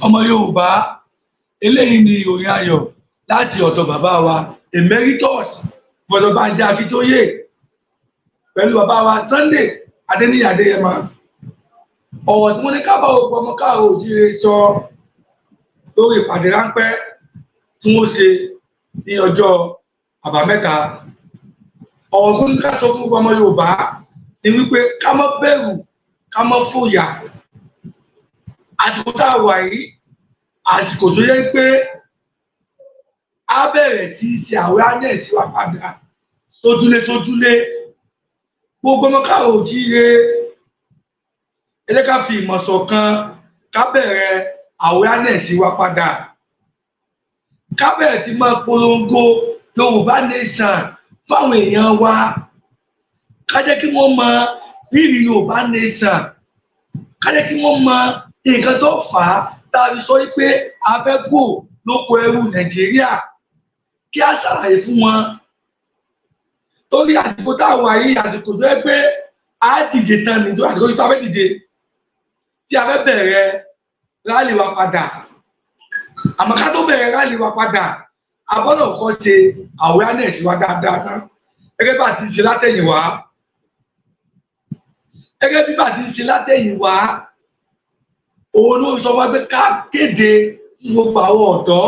Ọmọ Yorùbá, eléyìí ni ìròyìn ayọ̀ láti ọ̀dọ̀ bàbá wa Emeritus Professor Banji Akíntóyè pẹ̀lú bàbá wa Sunday Adéníyì Adéyẹmọ. Ọ̀rọ̀ tí wọ́n ní ká bá gbogbo ọmọ káàárọ̀ oòjíire sọ lórí ìpàdé ráńpẹ́ tí wọ́n ṣe ní ọjọ́ Àbámẹ́ta, ọ̀rọ̀ tó ní ká sọ fún gbogbo ọmọ Yorùbá ni wípé ká má bẹ̀rù, ká má fòyà. Àsìkò tá a wà yìí, àsìkò tó yẹ pé a bẹ̀rẹ̀ sí í ṣe awareness wa padà sójúlé sójúlé. Gbogbo ọmọ káàárọ̀ oòjíire, ẹ jẹ́ ká fi ìmọ̀ ṣọ̀kan, ká bẹ̀rẹ̀ awareness wa padà, ká bẹ̀rẹ̀ tí máa polongo Yorùbá Nation fáwọn èèyàn wa, ká jẹ́ kí wọ́n mọ rírì Yorùbá Nation, ká jẹ́ kí wọ́n mọ nǹkan tó fà á tá a fi sọ pé a fẹ́ kó lóko ẹrú Nàìjíríà, kí a ṣàlàyé fún wọn. Torí àsìkò tá a wà yìí, àsìkò tó yẹ pé a dìde tán ni, tó àsìkò tó a fẹ́ dìde, tí a fẹ́ bẹ̀rẹ̀ rally wa padà. Àmọ́ ká tó bẹ̀rẹ̀ rally wa padà, a gbọ́dọ̀ kọ́ ṣe awareness wa dáadáa ná, gẹ́gẹ́ bá a ti ṣe látẹ̀yìnwá, gẹ́gẹ́ bí bá a ti ṣe látẹ̀yìnwá. Òun ló sọ wá pé ká kéde fún gbogbo àwọn ọ̀dọ́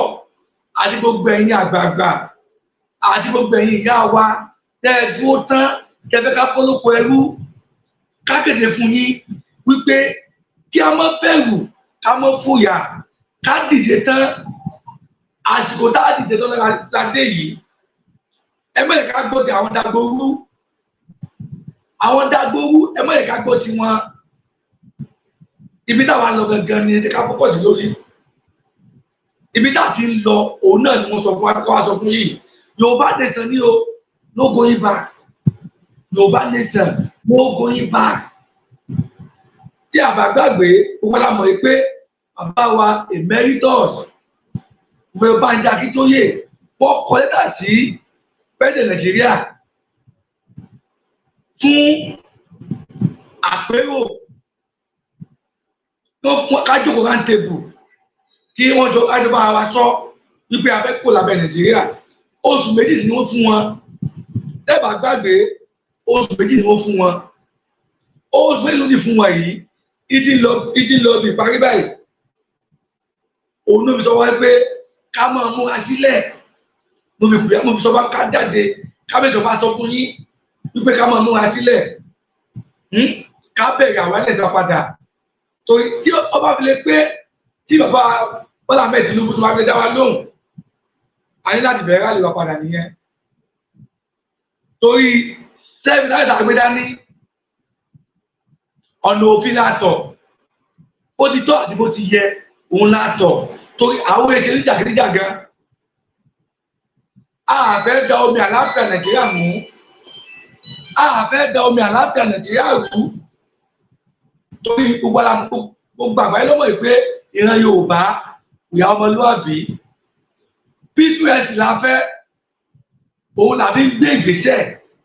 àti gbogbo ẹ̀yin àgbààgbà àti gbogbo ẹ̀yin ìyá wa tẹ́ ẹ dúró tán, tẹ́ fẹ́ ká bọ́ lóko ẹrú, ká kéde fún yín wípé kí a má bẹ̀rù, ká má fòyà, ká dìde tán. Àsìkò tá a dìde tán la dé yìí. Ẹ má yẹ ká gbọ́ ti àwọn dagboru, àwọn dagboru, ẹ má yẹ ká gbọ́ tiwọn. Ibi táwa lọ gangan ni ẹ jẹ́ ká focus lórí. Ibi tá a ti ń lọ, òun náà ni wọ́n sọ fún wa kó wá sọ fún yìí. Yorùbá Nation ní o, no going back. Yorùbá Nation, no going back. Tí a bá gbàgbé, wọ́n la mọ̀ pé bàbá wa Emeritus Professor Banji Akíntóyè, wọ́n kọ lẹ́tà sí President Nàìjíríà fún àpérò tó ká jókòó round table, kí wọ́n jọ kájọ bá wa sọ wípé a fẹ́ kó lábẹ́ Nàìjíríà. Oṣù 2 sì ni wọ́n fún wọn. Tẹ́bà gbàgbé, oṣù 2 ni wọ́n fún wọn. Oṣù 2 ló ti fún wọn yìí, ìdí lọ bí parí báyìí. Òun ló fi sọ wá pé ká máa múra sílẹ̀. Mo fi pè é, mo fi sọ wá ká jáde, ká bẹ̀ jọba sọ fún yín wípé ká máa múra sílẹ̀, ká bẹ̀rẹ̀ àwọn ẹlẹ́sìn padà. Torí tí ọba fi lè pé tí bàbá Bọ́lá Ahmed Tinubu tó bá fi dá wa lóhùn, a ní láti bẹ̀rẹ̀ rally wa padà nìyẹn. Torí sẹ́ẹ̀fì láti dàgbé dání, ọ̀nà òfin látọ̀, bó ti tọ́ àti bó ti yẹ, òun látọ̀, torí àwọn èsì ní jàgídíjàgan. A fẹ́ da omi àlàáfíà Nàìjíríà mú, a fẹ́ da omi àlàáfíà Nàìjíríà rú, torí gbogbo ala, gbogbo àgbáyé ló mọ̀ pé ìran Yorùbá ìyá ọmọlúwàbí, peaceful la fẹ́. Òun làbí gbé ìgbésẹ̀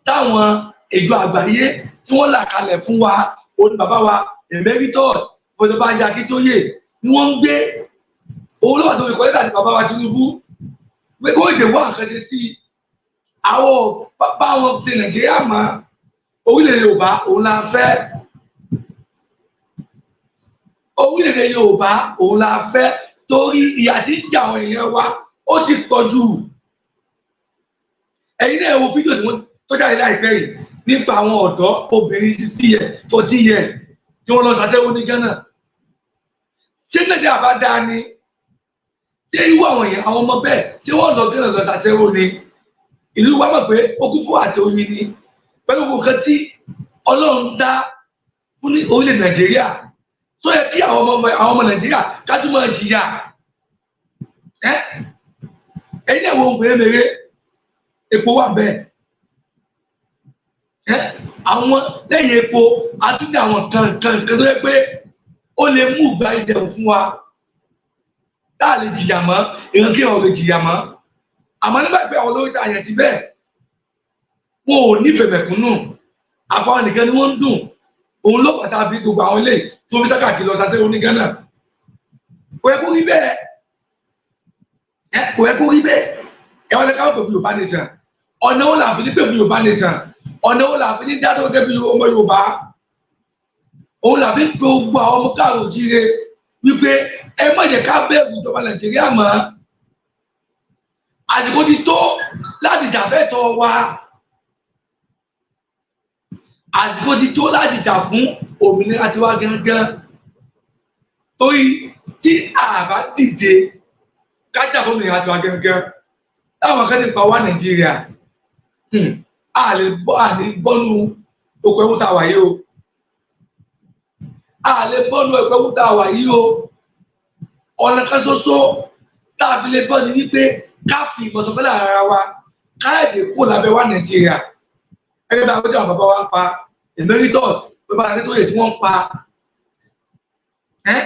táwọn ìjọ àgbáyé tí wọ́n là kalẹ̀ fún wa. Òun bàbá wa Emeritus Professor Banji Akíntóyè ni wọ́n ń gbé. Òun ló wà tó fi kọ́ lẹ́tà sí bàbá wa Tinubu pé kó lè wá nǹkan ṣe sí àwọn báwọn ṣe Nàìjíríà mọ́. Orílẹ̀-èdè Yorùbá, òun la fẹ́. Orílẹ̀-èdè Yorùbá, òun la fẹ́, torí ìyà tí ń jà àwọn èèyàn wa, ó ti pọ̀ jù. Ẹ̀yin náà wo fídíò tí wọ́n tó jáde láìpẹ́ yìí nípa àwọn ọ̀dọ́ obìnrin 60 years, 40 years tí wọ́n lọ ṣàṣẹ́wó ní Ghana. Ṣé Nàìjíríà bá dáa ni, ṣé irú àwọn èèyàn, àwọn ọmọ bẹ́ẹ̀, ṣé wọ́n lọ Ghana lọ ṣàṣẹ́wó ni? Ìlú wa mọ̀ pé ó kún fún àti oyin ni, pẹ̀lú gbogbo nǹkan tí Ọlọ́run dá fún ní orílẹ̀ Nàìjíríà. Sọ yẹ kí àwọn ọmọ Nàìjíríà ká tún máa jìyà? Ẹ ẹ̀yin náà wo ohun mèremère, epo wà bẹ́ẹ̀. Ẹ àwọn lẹ́yìn epo, a tún ní àwọn nǹkan nǹkan nǹkan tó yẹ pé ó lè mú ìgbà ìdẹ̀rùn fún wa, tá a lè jìyà mọ́, ìran kí wọn lè jìyà mọ́. Àmọ́ nígbà pé àwọn olórí tá a yàn síbẹ̀, wọn ò nífẹ̀ẹ́ mẹ̀kúnnù, àbáwọn nìkan ni wọ́n ń dùn. Òun ló pàtàkì gbogbo àwọn ilé tí wọ́n fi sákàkiri lọ sasẹ́ oní Ghana. Kò yẹ kó rí bẹ́ẹ̀, ẹ kò yẹ kó rí bẹ́ẹ̀. Ẹ wọ́n lè káwọn pè fún Yorùbá nation. Ọ̀nà wo là fi ní pè fún Yorùbá nation? Ọ̀nà wo là fi ní dádó gẹ́gẹ́ bí ọmọ Yorùbá? Òun là fi ń pe gbogbo àwọn ọmọ káàró jíire wípé ẹ má jẹ́ ká bẹ̀rù ìjọba Nàìjíríà mọ́. Àsìkò ti tó láti jà fẹ́tọ̀ọ́ wa. Àsìkò ti tó láti jà fún òmìnira tiwa gangan, torí tí a bá dìde ká jà fún òmìnira tiwa gangan, táwọn kan ti pa wá Nàìjíríà, a lè bọ́, a ní bọ́nú oko ẹ̀wù tá a wà yìí o. A lè bọ́nú oko ẹ̀wù tá a wà yìí o. Ọ̀nà kan ṣoṣo tá a fi lè bọ́ ni wípé ká fi ìmọ̀ ṣọ̀kan láàrin ara wa, káyọ̀dé kó lábẹ́ wá Nàìjíríà, gẹ́gẹ́ bí àwọn bàbá wa ń pa, emeritus bàbá Akíntóyè tí wọ́n ń pa ẹ́.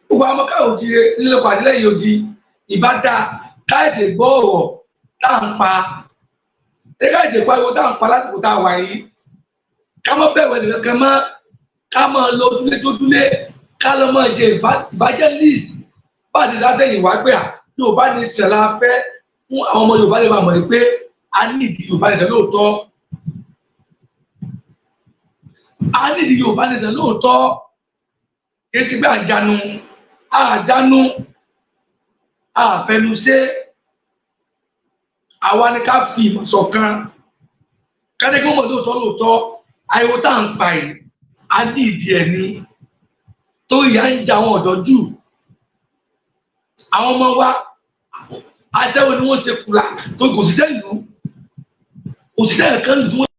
Gbogbo àwọn káyọ̀ òjìire nílẹ̀ kọ́ àtìlẹ́yìn odi, ìbá dáa káyọ̀dé gbọ́ ọ̀rọ̀ tá à ń pa ẹ, káyọ̀dé pariwo tá à ń pa lásìkò tá a wà yìí. Ká má bẹ̀rù ẹnìkan kan mọ́, ká má lọ ojúlé tójúlé, ká lọ máa jẹ evangelist bá a ti sátẹ̀yìn wá pé à Yorùbá nation la fẹ́, fún àwọn ọmọ Yorùbá lè máa mọ̀ pé a ní ìdí Yorùbá nation lóòótọ́. A ní ìdí Yorùbá nation lóòótọ́. Kì í ṣe pé àjánu àjánu àfẹnusẹ. Àwa ni ká fi ìmọ̀ ṣọ̀kan, ká jẹ́ kí wọ́n mọ̀ lóòótọ́ lóòótọ́ ariwo tá à ń pa yìí, a ní ìdí ẹ̀ ní, torí ìyà ń jẹ àwọn ọ̀dọ́ jù. Àwọn ọmọ wa, aṣẹ́wó ni wọ́n ṣe kùlà tó kò síṣẹ́ ìlú, kò síṣẹ́ nǹkan ìlú tí wọ́n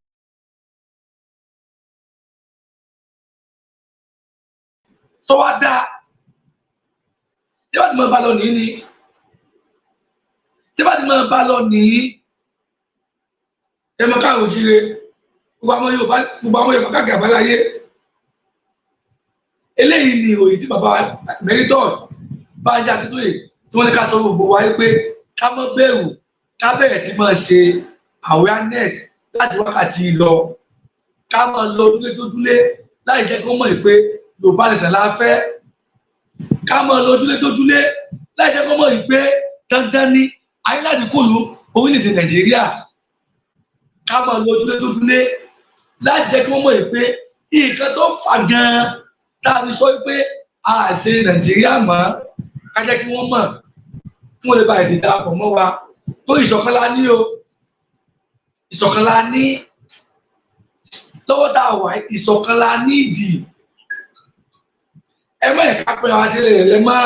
sọ wá dáa. Ṣé bá ti máa bá lọ nìyí ni? Ṣé bá ti máa bá lọ nìyí? Ẹ mọ káàró jíire, gbogbo àwọn Yorùbá, gbogbo àwọn Yorùbá káàkiri àbáláyé, eléyìí ni ìròyìn tí bàbá emeritus Bánjí Akíntóyè tí wọ́n ní ká sọ gbogbo wa pé ká má bẹ̀rù, ká bẹ̀rẹ̀ tí máa ṣe awareness láti wákàtí lọ, ká máa lọ ojúlé tójúlé láì jẹ́ kí wọ́n mọ̀ pé Yorùbá nation la fẹ́, ká máa lọ ojúlé tójúlé láì jẹ́ kí wọ́n mọ̀ pé dandan ni ayé láti kó lu orílẹ̀-èdè Nàìjíríà, ká máa lọ ojúlé tójúlé láì jẹ́ kí wọ́n mọ̀ pé nǹkan tó fà gan-an tá a fi sọ pé a ṣe Nàìjíríà mọ́, ká jẹ́ kí wọ́n mọ̀ kí wọ́n lè bá èdè darapọ̀ mọ́ wa. Tó ìṣọ̀kan la ní o, ìṣọ̀kan la ní lọ́wọ́ tá a wà, ìṣọ̀kan la ní ìdì. Ẹ má ẹ̀ka pé wá sílẹ̀ rẹ̀ mọ́.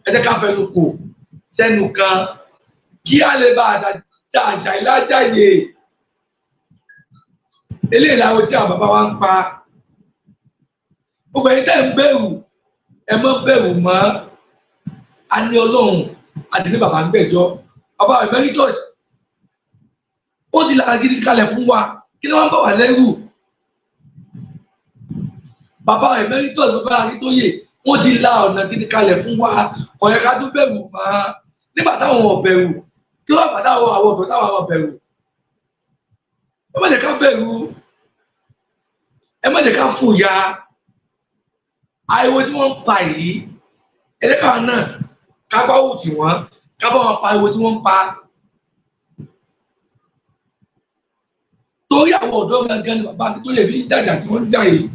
Ẹ jẹ́ ká fẹnu kò sẹ́nu kan kí á lè bá àjà àjà ìlàjàyè. Eléyìí làwọn tí àwọn bàbá wa ń pa. Gbogbo ẹni tẹ́ ń bẹ̀rù, ẹ má bẹ̀rù mọ́. A ní Ọlọ́run àti ní bàbá ń gbẹ̀jọ́. Bàbá emeritus ó ti lára gidi kalẹ̀ fún wa. Kí ni wọ́n ń bọ̀ wá lẹ́rù? Bàbá emeritus bàbá Akíntóyè, wọ́n ti la ọ̀nà gidi kalẹ̀ fún wa. Kò yẹ ká tún bẹ̀rù mọ́. Nígbà táwọn ò bẹ̀rù, kí wọ́n bá táwọn àwọn ọ̀dọ́ táwọn ò bẹ̀rù? Ẹ má jẹ́ ká bẹ̀rù, ẹ má jẹ́ ká fòyà. Ariwo tí wọ́n ń pa yìí, ẹ̀rẹ́ káwọn náà ká bá wò tí wọ́n, ká bá wọn pa ariwo tí wọ́n ń pa, torí àwọn ọ̀dọ́ gangan ni bàbá Akíntóyè fi ń jàjà tí wọ́n ń jà yìí.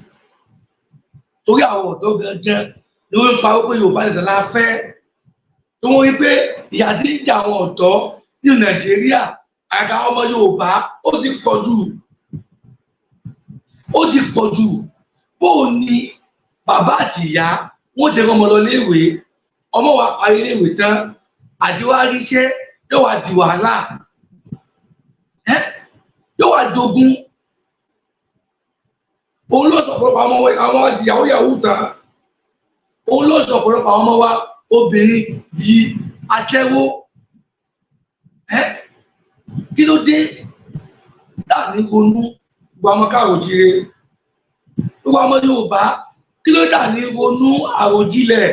Torí àwọn ọ̀dọ́ gangan ni wọ́n ń pa wípé Yorùbá nation la fẹ́, tí wọ́n rí pé ìyà tí ń jà àwọn ọ̀dọ́ ní Nàìjíríà, àga ọmọ Yorùbá, ó ti pọ̀ jù, ó ti pọ̀ jù. Bó o ní bàbá àti ìyá wọ́n jẹ́ ọmọ lọ léèwé, ọmọ wa parí léèwé tán, àti wá ríṣẹ́ yóò wá di wàhálà, yóò wá dogun. Òun ló sọ ọ̀pọ̀lọpọ̀ àwọn ọmọ wa di yahoo yahoo tán. Òun ló sọ ọ̀pọ̀lọpọ̀ àwọn ọmọ wa obìnrin di aṣẹ́wó. Kí ló dé tá ní ronú? Gbogbo àwọn káàròjire, gbogbo àwọn Yorùbá, kí ló dà ní ronú àròjinlẹ̀?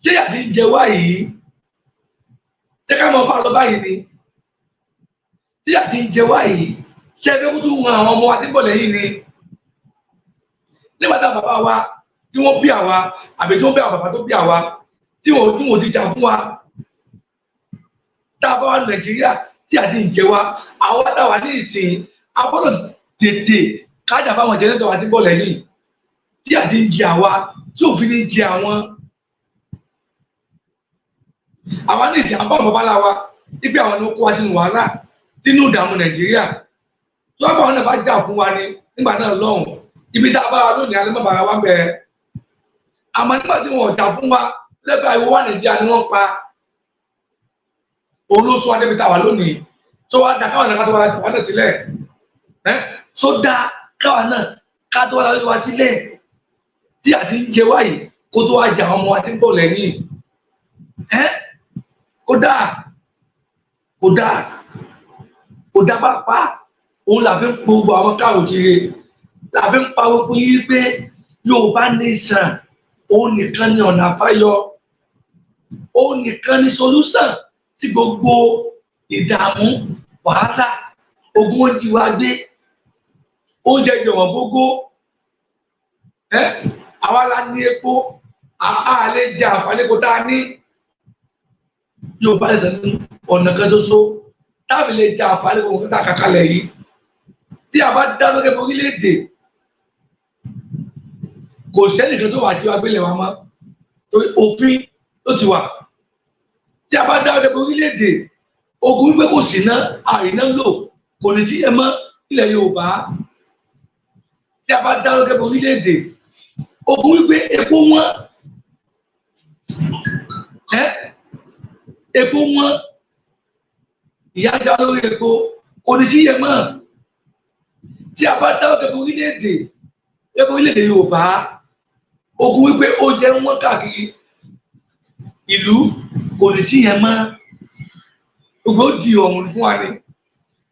Ṣé ìyà tí ń jẹ wá yìí, ṣé ká máa bá lọ báyìí ni? Ṣé ìyà tí ń jẹ wá yìí, ṣé ẹgbẹ́ kútu ran àwọn ọmọ wa tí ń bọ̀ lẹ́yìn ni? Nígbà tá bàbá wa tí wọ́n bí àwa àbí tí wọ́n bí àwọn bàbá tó bí àwa tí wọ́n ti jà fún wa, tá a bá wà ní Nàìjíríà tí a ti ń jẹ wa, àwa táwa ní ìsìn a gbọ́dọ̀ tètè kájà fáwọn generation wa ti bọ̀ lẹ́yìn tí a ti ń jẹ àwa tí òfin ní jẹ àwọn. Àwa ní ìsìn àbá bàbá ńlá wa ibi àwọn ni ó kó wa sínú wàhálà, sínú ìdààmú Nàìjíríà. Tó bá wọn náà bá jà fún wa ni nígbà náà lọ́hùn, ibi tá a bá wa lónìí alẹ́ mọ́ bàrà wa bẹ̀ẹ́. Àmọ́ nígbà tí wọn ò jà fún wa lẹ́gbàá ìwọ wà Nàìjíríà ni wọ́n pa, òun ló sọ adébi tá a wà lónìí. Tó wá da káwọn náà ká tó wá náà sílẹ̀ ẹ́ só da káwọn náà ká tó wá wá sílẹ̀ tí a ti ń jẹ wáyìí, kó tó wá jà ọmọ wa ti ń bọ̀ lẹ́yìn ẹ́. Kó dáa, kó dáa, kó dáa pàápàá. Òun là fi ń gbogbo àwọn káàrò kiri, là fi ń pariwo fún yín pé Yorùbá nation, òun nìkan ni ọ̀nà àbáyọ, òun nìkan ni solution sí gbogbo ìdààmú, wàhálà, ogun oúnjẹ wa gbé, oúnjẹ jọ̀wọ́n gógó ẹ. Àwa la ní epo, a lè jẹ àǹfààní epo tá a ní. Yorùbá nation ní ọ̀nà kan ṣoṣo táàbì lè jẹ àǹfààní epo tá a kàkálẹ̀ yìí. Tí a bá dá lókè orílẹ̀-èdè, kò sẹ́nìkan tó wà tí wàá gbélé wa mọ́, torí òfin ló ti wà. Tí a bá dá lókè orílẹ̀-èdè, ogun wípé kò sí ná àríná lò kò ní sí ẹ mọ́ ilẹ̀ Yorùbá. Tí a bá dá lókè orílẹ̀-èdè, ogun wípé epo wọ́n ẹ, epo wọ́n, ìyà já lórí epo, kò ní sí ẹ mọ́. Tí a bá dá lókè orílẹ̀-èdè, epo orílẹ̀-èdè Yorùbá, ogun wípé oúnjẹ wọ́n káàkiri ìlú, kò ní sí yẹn mọ́. Gbogbo ó di ọ̀hún fún wa ni.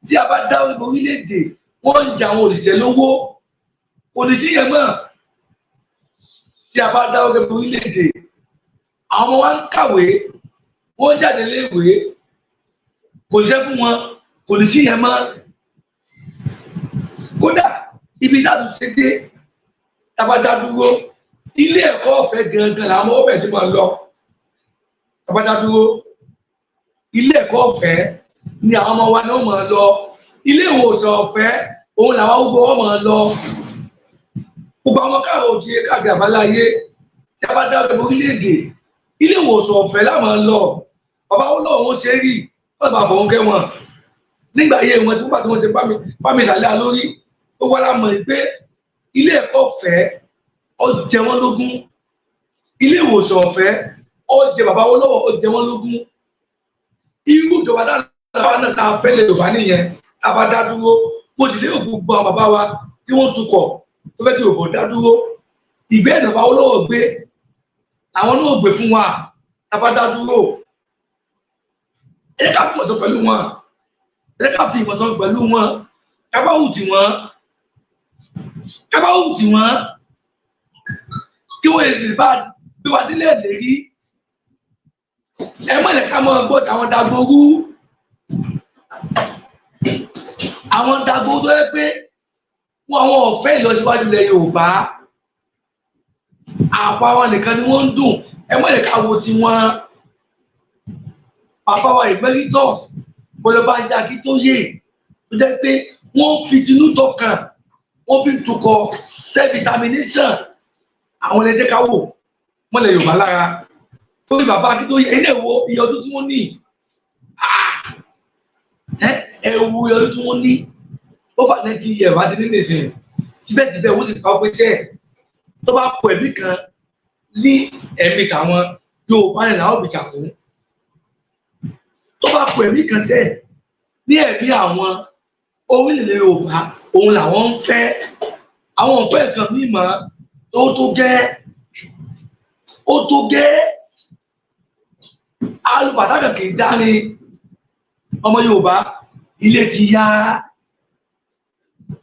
Tí a bá dá orílẹ̀-èdè, wọ́n ń jà àwọn òṣìṣẹ́ lówó, kò ní sí yẹn mọ́. Tí a bá dá orílẹ̀-èdè, àwọn ọmọ wa ń kàwé, wọ́n jáde léèwé, kò ṣiṣẹ́ fún wọn, kò ní sí yẹn mọ́. Kódà ibi táàtù ṣe dé, tá a bá dá dúró, ilé ẹ̀kọ́ ọ̀fẹ́ gangan làwọn ọmọ ọ̀fẹ́ ti máa lọ. Tá a bá dá dúró, ilé ẹ̀kọ́ ọ̀fẹ́ ni àwọn ọmọ wa náà máa lọ. Ilé ìwòsàn ọ̀fẹ́ òun làwọn arúgbó wọn máa lọ. Gbogbo àwọn káàrọ̀ òjìye káàkiri àbáláyé, tí a bá dá orílẹ̀-èdè, ilé ìwòsàn ọ̀fẹ́ làwọn lọ. Bàbá wọn lọ́wọ́ wọn ṣe rí wọ́n bá fọwọ́n kẹ́ wọn nígbà ayé wọn tí wọ́n bá tí wọ́n ṣe bá mi ṣàlẹ́ lórí gbogbo alámọ̀ pé ilé ẹ̀kọ́ ọ̀fẹ́ ó jẹ wọ́n lógún, ilé ìwòsàn ọ̀fẹ́ ó jẹ bàbá wọn lọ́wọ́, ó jẹ wọ́n lógún. Irú ìjọba dáadáa náà tá a fẹ́ lè Yorùbá nìyẹn. Tá a bá dá dúró, mo sì lérò gbogbo àwọn bàbá wa tí wọ́n tukọ̀ tó fẹ́ kí Yorùbá dá dúró, ìgbé ìjọba olówó gbé àwọn náà gbé fún wa. Tá a bá dá dúró, ẹ jẹ́ ká fi ìmọ̀ sọ pẹ̀lú wọn, ẹ jẹ́ ká fi ìmọ̀ sọ pẹ̀lú wọn, ká bá wù tì wọ́n, ká bá wù tì wọ́n, kí wọ́n lè bá gbé wa délẹ̀ lérí. Ẹ má lè ká mọ́ gbọ́ àwọn dagboru, àwọn dagboru tó yẹ pé wọn àwọn ọ̀fẹ́ ìlọsíwájú ilẹ̀ Yorùbá, àpò àwọn nìkan ni wọ́n ń dùn. Ẹ má lè ká wo tiwọn. Bàbá wa emeritus Bọ́lá Bánjí Akíntóyè, tó jẹ́ pé wọ́n fi tinú tọkàn wọ́n fi tukọ̀ self determination, àwọn ẹlẹ́dẹ́ ká wò mọ́lẹ̀ Yorùbá lára. Torí bàbá Akíntóyè, ẹ̀yin náà wo iye ọdún tí wọ́n ní. Ẹ wo iye ọdún tí wọ́n ní, over 90 years wá ti ní nìsín. Síbẹ̀síbẹ̀ wọ́n sì kọ́ pé sẹ́ẹ̀ tó bá kọ ẹ̀mí kan ní ẹ̀mí tàwọn, Yorùbá ni làwọn bìjà fún. Tó bá kọ ẹ̀mí kan sẹ́ẹ̀ ní ẹ̀mí àwọn, orílẹ̀-èdè Yorùbá òun làwọn ń fẹ́. Àwọn ò fẹ́ nǹkan mímọ́. Tó gẹ́, ó tó gẹ́. Alùpàtàkì kì í dání ọmọ Yorùbá. Ilé ti yá,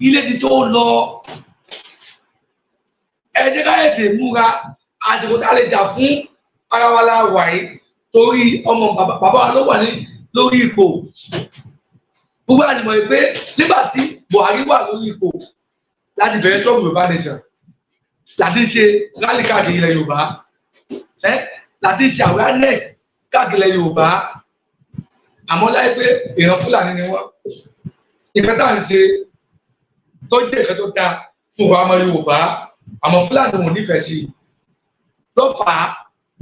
ilé ti tó lọ. Ẹ jẹ́ ká ètè múra. Àsìkò tá a lè jà fún ara wa la wà yìí, torí ọmọ bàbá wa ló wà ní lórí ipò. Gbogbo àdìmọ̀ yìí pé nígbà tí Buhari wà lórí ipò láti bẹ̀rẹ̀ sọ́ọ̀bù Yorùbá nation. Láti ṣe rally káàkiri ilẹ̀ Yorùbá ẹ, láti ṣe awareness káàkiri ilẹ̀ Yorùbá. Àmọ́ láyé pé ìran Fúlàní ni wọ́n, nǹkan tá à ń ṣe tó jẹ́ nǹkan tó dáa fún wa ọmọ Yorùbá, àmọ́ Fúlàní wọn ò nífẹ̀ẹ́ sí i lọ́fàá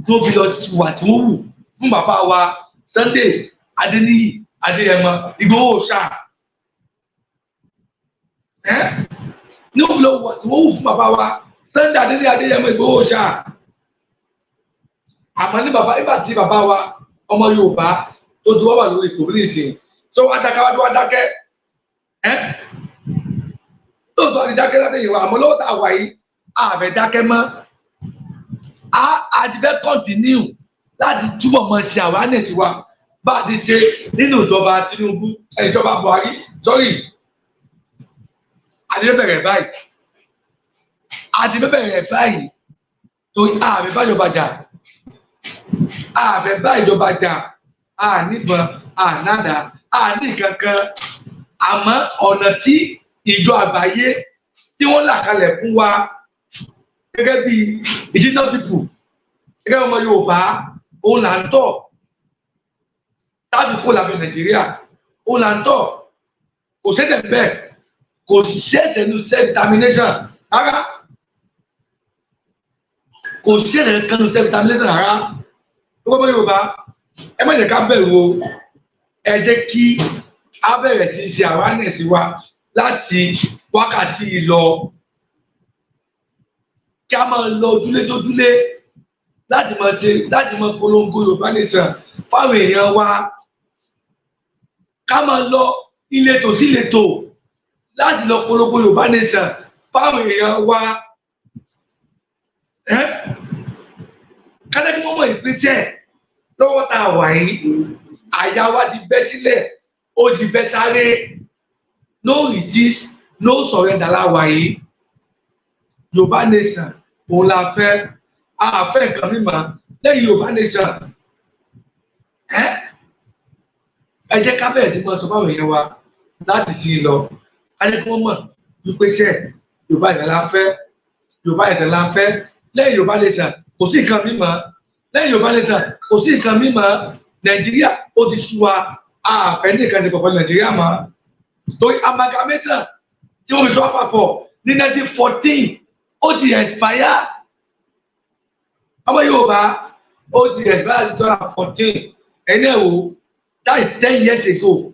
tí wọ́n fi lọ wà tí wọ́n wù fún bàbá wa Sunday Adéníyì Adéyẹmọ Ìgbòho ṣá ẹ ní wọ́n fi lọ wà tí wọ́n wù fún bàbá wa Sunday Adéníyì Adéyẹmọ Ìgbòho ṣá. Àmọ́ ní bàbá, nígbà tí bàbá wa ọmọ Yorùbá tó ti wá wà lórí ipò ní ìsìn tó wá dákẹ́, wá tó wá dákẹ́ ẹ́, lóòótọ́ ti dákẹ́ látẹ̀yìn wa. Àmọ́ lọ́wọ́ tá a wà yìí, a fẹ́ dákẹ́ mọ́. A ti fẹ́ continue láti túbọ̀ mọ̀ ṣe awareness wa bá a ti ṣe nínú ìjọba Tinubu, ìjọba Buhari, sorry. A ti fẹ́ bẹ̀rẹ̀ báyìí, a ti fẹ́ bẹ̀rẹ̀ báyìí, torí a fẹ́ bá ìjọba jà, a fẹ́ bá ìjọba jà. A níbọn, a nádàá, a ní kankan. Àmọ́ ọ̀nà tí ìjọ àgbáyé tí wọ́n là kalẹ̀ fún wa gẹ́gẹ́ bí indigenous people, gẹ́gẹ́ bí ọmọ Yorùbá, òun là ń tọ̀ tábì kó lábẹ́ Nàìjíríà, òun là ń tọ̀. Kò sẹ́sẹ̀ bẹ́ẹ̀, kò sẹ́sẹ̀ nu self determination rárá, kò sẹ́sẹ̀ kan nu self determination rárá. Gbogbo ọmọ Yorùbá, ẹ má jẹ́ ká bẹ̀rù o. Ẹ jẹ́ kí a bẹ̀rẹ̀ sí ṣe awareness wa láti wákàtí lọ, kí a máa lọ ojúlé tójúlé láti máa ṣe, láti máa polongo Yorùbá Nation fáwọn èèyàn wa, ká máa lọ ìletò sí ìletò láti lọ polongo Yorùbá Nation fáwọn èèyàn wa. Ẹ kájá kí wọ́n mọ̀ ìgbésẹ̀ lọ́wọ́ tá a wà yìí. Àyà wa ti bẹ́ sílẹ̀, ó ti bẹ́ sáré. No retreat, no surrender la wà yìí. Yorùbá Nation òun la fẹ́. A fẹ́ nǹkan mímọ́ lẹ́yìn Yorùbá Nation. Ẹ jẹ́ ká bẹ̀rẹ̀ tí mo sọ fáwọn èèyàn wa láti sí i lọ, ká jẹ́ kí wọ́n mọ̀ wípé ṣe Yorùbá yẹn la fẹ́, Yorùbá yẹn la fẹ́. Lẹ́yìn Yorùbá Nation, kò sí nǹkan mímọ́. Lẹ́yìn Yorùbá Nation, kò sí nǹkan mímọ́. Nàìjíríà, ó ti sú wa. A fẹ́ ní nǹkan ṣe pọ̀ pẹ̀lú Nàìjíríà mọ́, torí amalgamation tí wọ́n fi sọ àpapọ̀ ní 1914, ó ti expire. Ọmọ Yorùbá, ó ti expire ní 2014. Ẹ̀yin náà wò, that is 10 years ago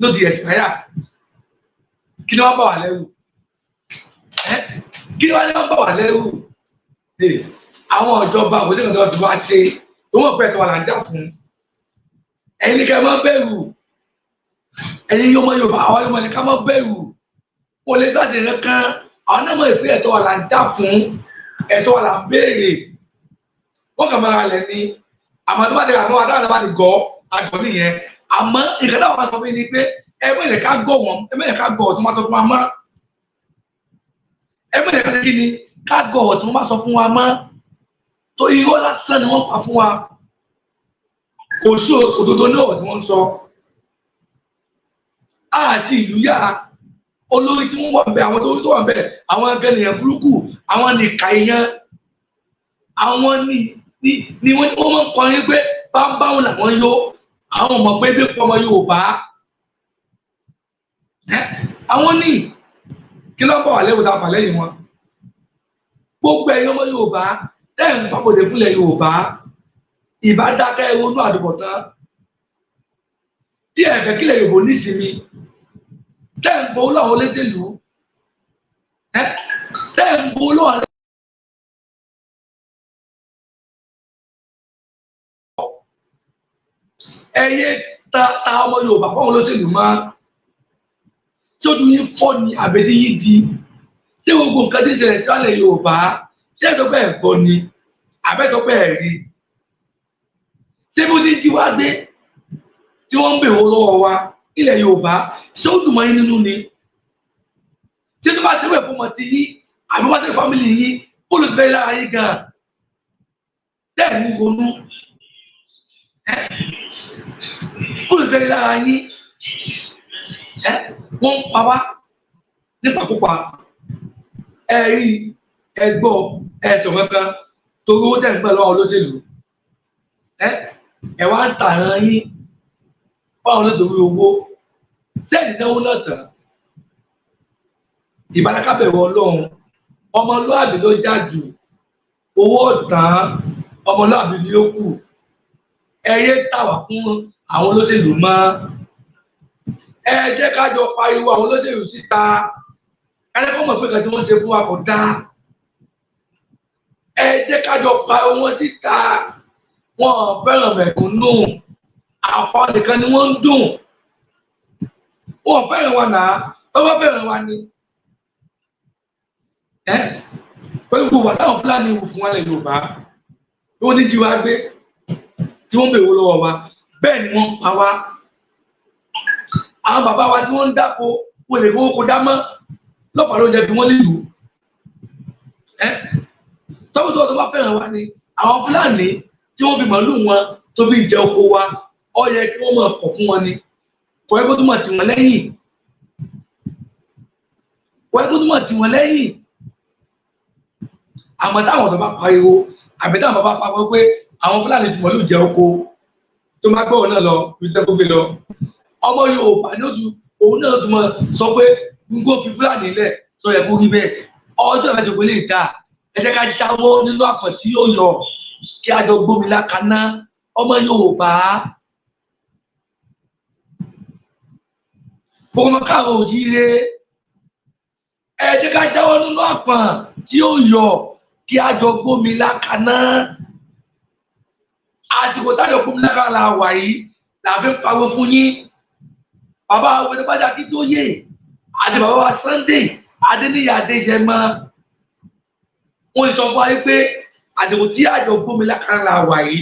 ló ti expire. Kí ni wọ́n bá wà lẹ́rù? Kí ni wọ́n bá wà lẹ́rù? Àwọn ìjọba kò sí nǹkan tó fi wá ṣe tó wọ́n pẹ̀ tó wà là ń jà fún. Ẹ̀yin ní ká má bẹ̀rù. Ẹ̀yin ọmọ Yorùbá, àwọn ọmọ ní ká má bẹ̀rù. Kò lè bá ṣe kankan. Àwọn náà mọ̀ pé ẹ̀tọ́ wà là ń jà fún, ẹ̀tọ́ wà là ń béèrè. Wọ́n kàn máa lẹ̀ ní àmọ́ tó bá ti rà fún wa, táwọn náà bá ti gọ́ àgọ́ nìyẹn. Àmọ́ nǹkan táwọn máa sọ fún yín ni pé ẹ má lè ká gọ̀ wọ́n, ẹ má lè ká gọ̀ tó máa sọ fún wa mọ́. Ẹ má lè ká kí ni ká gọ̀ tó máa sọ fún wa mọ́, tó irọ́ lásán ni wọ́n pa fún wa. Kò sí òdodo ní ọ̀rọ̀ tí wọ́n ń sọ. A sì ìlú yá olórí tí wọ́n wà bẹ́ẹ̀, àwọn tó wà bẹ́ẹ̀, àwọn agẹnìyàn burúkú, àwọn nìka èèyàn, àwọn ni wọ́n máa ń kọrin pé báńbáwọn làwọn yó. Àwọn ọmọ pé bí pọmọ Yorùbá àwọn ní kí ló ń bọ̀ wà lẹ́wọ̀ tá a fà lẹ́yìn wọn. Gbogbo ẹ̀yin ọmọ Yorùbá tẹ́ ń pàpòdè fúnlẹ̀ Yorùbá, ìbá dákẹ́ ronú àdùbọ̀tán tí ẹ̀fẹ̀ kílẹ̀ Yorùbá nísìmí, tẹ́ ń gbowó lọ́wọ́ olóṣèlú, tẹ́ ń gbowó lọ́wọ́ ẹyẹ ta ta ọmọ Yorùbá fáwọn olóṣèlú máa tí ojú yín fọ́ ni àbẹ̀tí yín di. Ṣé gbogbo nǹkan tí ń ṣẹlẹ̀ sí ọ̀lẹ̀ Yorùbá, ṣé ẹ̀tọ́ pé ẹ̀ gbọ́ ni àbẹ́tọ́ pé ẹ̀ rí? Ṣé bó ti ń jí wá gbé tí wọ́n ń bèèrè lọ́wọ́ wa ilẹ̀ Yorùbá, ṣé ó dùn mọ́ yín nínú ni? Ṣé tó bá ṣe wẹ̀ fún ọmọ ti yín àbí wá sí family yín, kó ló ti fẹ́ lára yín gan-an tẹ́ẹ̀ ní ronú? Kó ló ti fẹ́ lára yín? Wọ́n ń pa wá nípakúpa. Ẹ rí Ẹ gbọ́, ẹ sọ kankan torí owó tẹ̀ ń gbà lọ́wọ́ olóṣèlú. Ẹ wá ń tà ran yín fáwọn olóṣèlú owó sẹ́ẹ̀dì náwó náà tán. Ìbárakábẹ̀wò Ọlọ́run, ọmọlúàbí ló já jù, owó tán, ọmọlúàbí ni ó kù. Ẹ yé tà wá fún àwọn olóṣèlú mọ́. Ẹ jẹ́ ká jọ pariwo àwọn olóṣèlú síta, ẹ mọ̀ pé kan tí wọ́n ṣe fún wa kò dáa. Ẹ jẹ́ ká jọ pariwo wọn síta. Wọn fẹ́ràn mẹ̀kúnnù, àpá nìkan ni wọ́n ń dùn. Wọn fẹ́ràn wa náà, tó bá fẹ́ràn wa ni. Ẹ pẹ̀lú gbogbo àtàwọn Fúlàní wù fún wa lẹ̀ Yorùbá, bí wọ́n ti jí wa gbé, tí wọ́n bèèrè lọ́wọ́ wa, bẹ́ẹ̀ ni wọ́n pa wá. Àwọn bàbá wa tí wọ́n ń dáko, wọ́n lè kówó kó dá mọ́ lọ́fàá ló jẹ́ bí wọ́n lè lù ẹ́. Tọ́wọ́tọ́wọ́ tó bá fẹ́ràn wa ni, àwọn Fúlàní tí wọ́n fi màálù wọn tó fi jẹ oko wa, ó yẹ kí wọ́n máa kọ̀ fún wọn ni. Kò yẹ kó tó máa tì wọ́n lẹ́yìn, kò yẹ kó tó máa tì wọ́n lẹ́yìn. Àmọ́ táwọn ọ̀dọ́ bá pariwo, àbí táwọn bàbá pariwo pé àwọn Fúlàní fi màálù jẹ oko, tó máa gbọ́ òun náà lọ ibi tẹ́ kó gbé lọ, ọmọ Yorùbá ní ojú òun náà tó máa sọ pé n kò fi Fúlàní lẹ̀, sọ yẹ kó rí bẹ́ẹ̀. Ọjọ́ ìfẹ́ tó gbélé ìta, ẹ jẹ́ ká jáwọ́ nínú àpọ̀ tí yóò yọ, kí a jọ gbómi lákaná, ọmọ Yorùbá. Gbogbo ọmọ káàárọ̀ òjíire, ẹ jẹ́ ká jáwọ́ nínú àpọ̀n tí ó yọ, kí a jọ gbómi lákaná. Àsìkò tájọ gbómi lákaná la wà yìí, làbí ń pariwo fún yín. Bàbá Banji Akíntóyè àti bàbá wa Sunday Adéníyì Adéyẹmọ, wọ́n sọ fún wa pé àsìkò tí àjọ gbómi lákaná la wà yìí,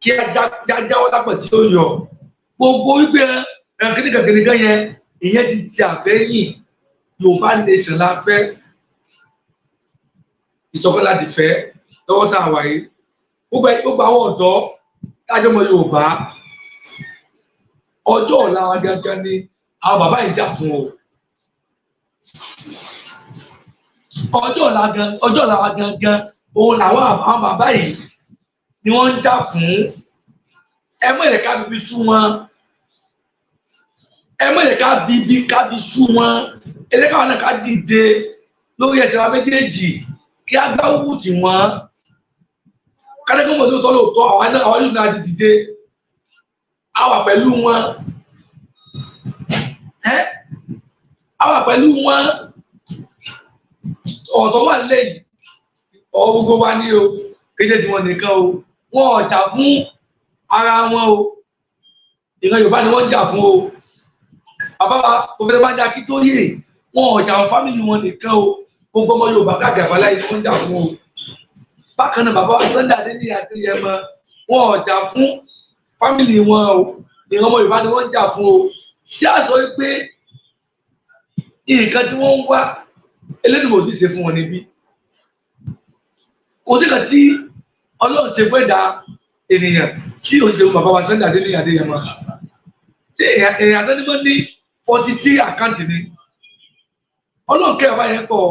kí a jáwọ́ lápọ̀ tí ó yọ. Gbogbo wípé kìnìkan yẹn, ìyẹn ti ti àfẹ́yìn. Yorùbá nation la fẹ́, ìṣọ̀kan láti fẹ́ lọ́wọ́ tá a wà yìí. Gbogbo àwọn ọ̀dọ́ tájọ́ mọ Yorùbá, ọjọ́ ọ̀la wa gangan ni àwọn bàbá yìí jà fún o. Ọjọ́ ọ̀la wa gangan òun làwọn àwọn bàbá yìí ni wọ́n ń jà fún. Ẹ mọ̀ ẹ̀ka bíbí sú wọn, ẹ mọ̀ ẹ̀ka bíbí kábí sú wọn. Ẹ jẹ́ káwọn náà ká dìde lórí ẹsẹ̀ wa méjèèjì, kí á gbá wù tì wọ́n. Kádẹ́gbọ́n mọ̀ tó lóòótọ́, àwọn náà àwọn yóò náà ti dìde, á wà pẹ̀lú wọn. Ẹ́ á wà pẹ̀lú wọn. Ọ̀tọ̀ wà nílẹ̀ yìí, ọ̀rọ̀ gbogbo wa ní o, kéde tí wọn nìkan o. Wọn ò jà fún ara wọn o, ìran Yorùbá ni wọ́n ń jà fún o. Bàbá wa Professor Banji Akíntóyè, wọn ò jà fún fámìlì wọn nìkan o, gbogbo ọmọ Yorùbá káàkiri àbáláyé ni wọ́n ń jà fún o. Bákan náà bàbá wa Sunday Adéníyì Adéyẹmọ, wọn ò jà fún fámìlì wọn o, ìran ọmọ Yorùbá ni wọ́n ń jà fún o. Ṣé àṣọ pé nǹkan tí wọ́n ń wá Elédùmarè ò tí ì ṣe fún wọn níbí? Kò sí nǹkan tí Ọlọ́run ṣe fún ẹ̀dá ènìyàn tí ò ṣe fún bàbá wa Sunday Adéníyì Adéyẹmọ. Ṣé èèyàn àtẹnumọ́ ní 43 àkáǹtì ni? Ọlọ́run kẹ́ bàbá yẹn pọ̀,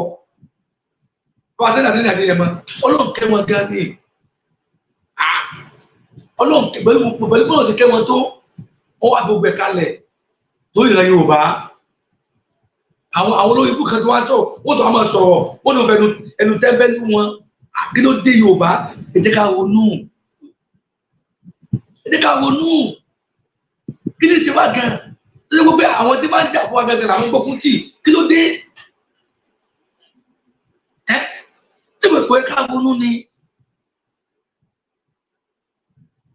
bàbá Sunday Adéníyì Adéyẹmọ, Ọlọ́run kẹ́ wọn gan ni. Ọlọ́run pẹ̀lú bọ́lá ti kẹ́ wọn tó, wọ́n wá gbogbo ẹ̀ kalẹ̀ lórí ìran Yorùbá. Àwọn olórí ibú kan tó wá sọ, wọ́n tó wá máa sọ̀rọ̀, wọ́n tó fẹ́ ẹnu tẹ́ńbẹ́lú wọn. Kí ló dé Yorùbá? Ẹ jẹ́ ká ronú, ẹ jẹ́ ká ronú. Kí ni ṣe wá gan? Tó ṣe pé àwọn tí máa ń jà fún wa gangan làwọn gbókun tì, kí ló dé? Ẹ tí kò yẹ ká ronú ni,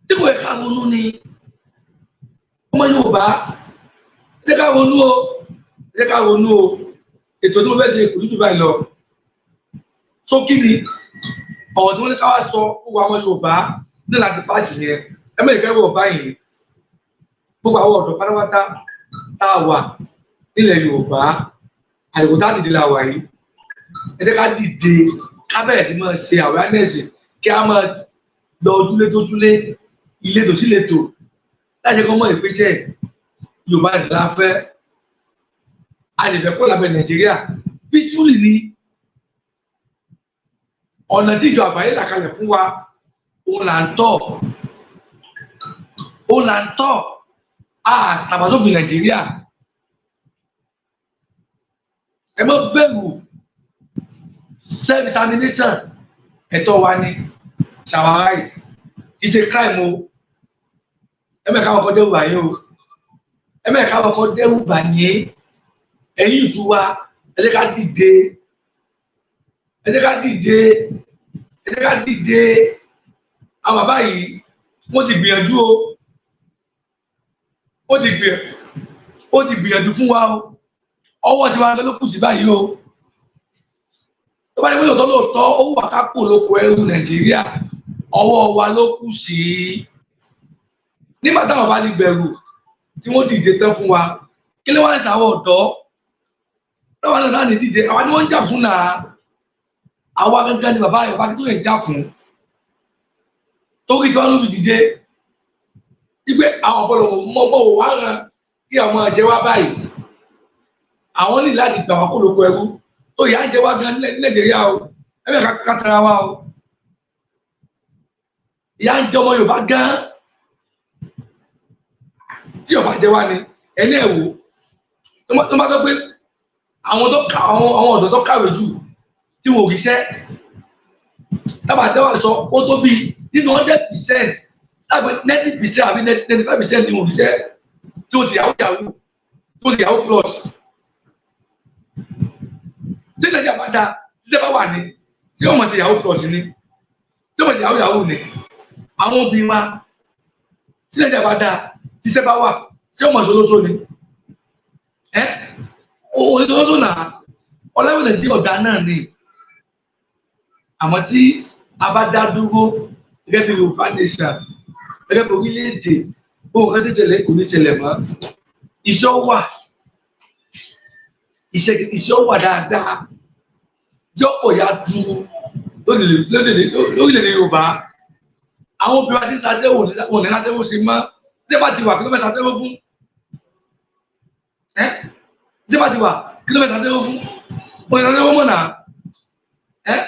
tí kò yẹ ká ronú ni. Ọmọ Yorùbá, ẹ jẹ́ ká ronú o, ẹ jẹ́ ká ronú o. Ètò tí mo fẹ́ ṣe kò ní jù báyìí lọ. Ṣókí ni ọ̀rọ̀ tí wọ́n ní ká wá sọ fún wa ọmọ Yorùbá ní láti pàṣẹ yẹn. Ẹ mọ̀ ìkẹ́rù ọ̀bá yìí, gbogbo àwọn ọ̀dọ́ pátápátá tá a wà nílẹ̀ Yorùbá, àyẹ̀wò tá a dìde la wà yìí. Ẹ jẹ́ ká dìde, ká bẹ̀rẹ̀ sí máa ṣe awareness, kí a máa lọ ojúlé tójúlé, ìletò sí ìletò, láti jẹ́ kó mọ̀ ìpèsè Yorùbá nìkan la fẹ́. A lè fẹ́ kó lábẹ́ Nàìjíríà peacefully ni. Ọ̀nà tí ìjọ àgbáyé là kalẹ̀ fún wa, òun là ń tọ̀, òun là ń tọ̀. A tàbásófin Nàìjíríà, ẹ má bẹ̀rù. Self determination, ẹ̀tọ́ wa ni. It's our right, it's a crime o. Ẹ mẹ́ka wọn kọ́ dẹ́rù bà yín o, ẹ mẹ́ka wọn kọ́ dẹ́rù bà yín. Ẹ̀yin ìtú wa, ẹ jẹ́ ká dìde, ẹ jẹ́ ká dìde, ẹ jẹ́ ká dìde. Àwọn bàbá yìí, wọ́n ti gbìyànjú o, ó ti gbìyànjú fún wa o. Ọwọ́ tí wàá ló kù sí báyìí o. Tó bá yẹ kó lóòótọ́ lóòótọ́ ó wà ká kó lóko ẹrú Nàìjíríà, ọwọ́ wa ló kù sí. Nígbà táwọn bá ní bẹ̀rù tí wọ́n dìde tán fún wa, kí ló wá ń sàwọn ọ̀dọ́ táwọn náà ní dìde? Àwa ni wọ́n ń jà fún náà. Àwa gangan ni bàbá Yorùbá tó lè jà fún, torí tí wọ́n ló fi dìde wípé àwọn ọ̀pọ̀lọpọ̀ mọ́ wò wá ràn kí àwọn jẹ wá báyìí. Àwọn ní láti gbà wá kó lóko ẹrú tó yà ń jẹ wá gan ní Nàìjíríà o. Ẹ bẹ́ẹ̀ ká tara wa o. Ìyà ń jẹ ọmọ Yorùbá gan. Tí Yorùbá jẹ wá ni ẹni ẹ̀ wò tó bá tó pé àwọn tó ka àwọn ọ̀dọ́ tó kàwé jù tí wọn ò ríṣẹ́, tábà tẹ́wà sọ ó tó bí nínú 100%, láti 90% àbí 95% ni wọn ò ríṣẹ́, tí wọ́n ti yahoo yahoo, tí wọ́n ti yahoo plus. Ṣé Nàìjíríà bá dáa, ṣíṣẹ́ bá wà ní, tí wọ́n mọ̀ sí yahoo plus ni, tí wọ́n mọ̀ sí yahoo yahoo ni àwọn obìnrin wa? Tí Nàìjíríà bá dáa, ṣíṣẹ́ bá wà, tí wọ́n mọ̀ sí olóṣó ni? Ẹ́ oníṣòwò náà ọlọ́wọ́ Nàìjíríà ọ̀dà náà ni. Àmọ́ tí a bá dá dúró gẹ́gẹ́ bí Yorùbá nation, gẹ́gẹ́ bí orílẹ̀-èdè, bó nǹkan tí ṣẹlẹ̀ kò ní ṣẹlẹ̀ mọ́. Iṣẹ́ wà, iṣẹ́ wà dáadáa yọ̀pọ̀ ya dúró lórílẹ̀-èdè Yorùbá. Àwọn obìnrin àti sàṣẹ́wò wọn ní sàṣẹ́wò ṣe mọ́. Tí ẹ bá ti wà, kí ló fẹ́ sàṣẹ́wò fún ẹ́? Tí ẹ bá ti wà, kí ló fẹ́ sàṣẹ́wò fún? Wọn ní sàṣẹ́wò mọ̀ náà. Ẹ́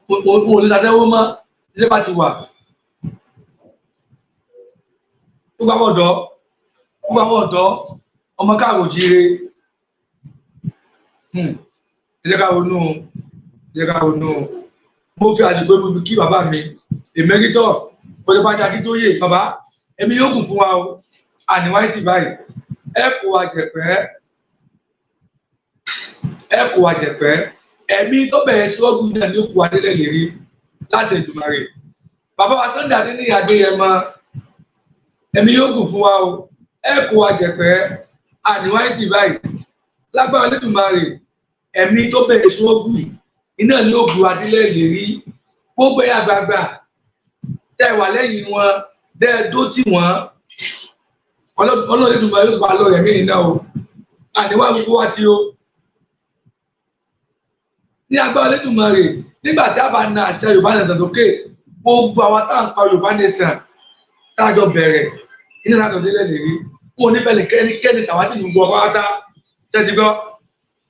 wọn ò ní sàṣẹ́wò mọ́ tí ẹ bá ti wà. Gbogbo àwọn ọ̀dọ́, gbogbo àwọn ọ̀dọ́ ọmọ káàrò jíire, ẹ jẹ́ ká ronú, ẹ jẹ́ ká ronú. Mo fi àdìgbò, mo fi kí bàbá mi emeritus Bọ́débájá Akíntóyè. Bàbá, ẹ̀mí yóò kún fún wa o. Àníwáyé ti báyìí, ẹ kó wa jẹ̀pẹ́, ẹ kó wa jẹ̀pẹ́. Ẹ̀mí tó bẹ̀rẹ̀ sọ́ọ̀gù náà ní òkú adélẹ̀ lérí láti Èdùmàrè. Bàbá wa Sunday Adéníyì Adéyẹmọ, ẹ̀mí yóò kún fún wa o. Ẹ kó wa jẹ̀pẹ́. Àníwáyé ti báyìí, lágbára Olódùmarè, ẹ̀mí tó bẹ̀rẹ̀ sọ́ọ̀gù iná ní òkú adélẹ̀ lérí. Gbogbo ẹ̀ àgbààgbà tẹ́ wà lẹ́yìn wọn, tẹ́ ẹ dó tì wọ́n, Ọlọ́run yóò bá lọ rẹ̀ mí iná o. Àníwá gbogbo wa ti o ní agbára Olódùmarè. Nígbà tí a bá na àṣẹ Yorùbá nation lókè, gbogbo àwa tá à ń pa Yorùbá nation, tá a jọ bẹ̀rẹ̀ iná láti ọdún lẹ́lẹ̀ rí wọn ò ní fẹ́ kẹ́ni sàwátì ní gbogbo ọkọ̀ ṣe ti gbọ́.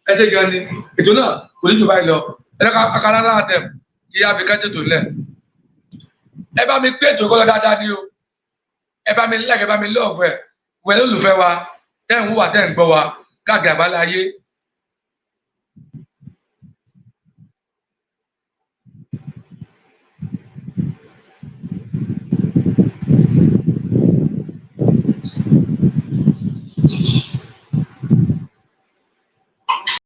Ẹ ṣe gan ni. Ètò náà kò ní jù báyìí lọ. Ẹ lọ́ka akara náà tẹ̀ kí á fi kẹ́sì tó lẹ̀. Ẹ bá mi pé ètò ìkọlọ dáadáa ni o. Ẹ bá mi like, ẹ bá mi love ẹ wẹ lólùfẹ́ wa tẹ́ ń wúwà, tẹ́ ń gbọ́ wa káàkiri àbáláyé.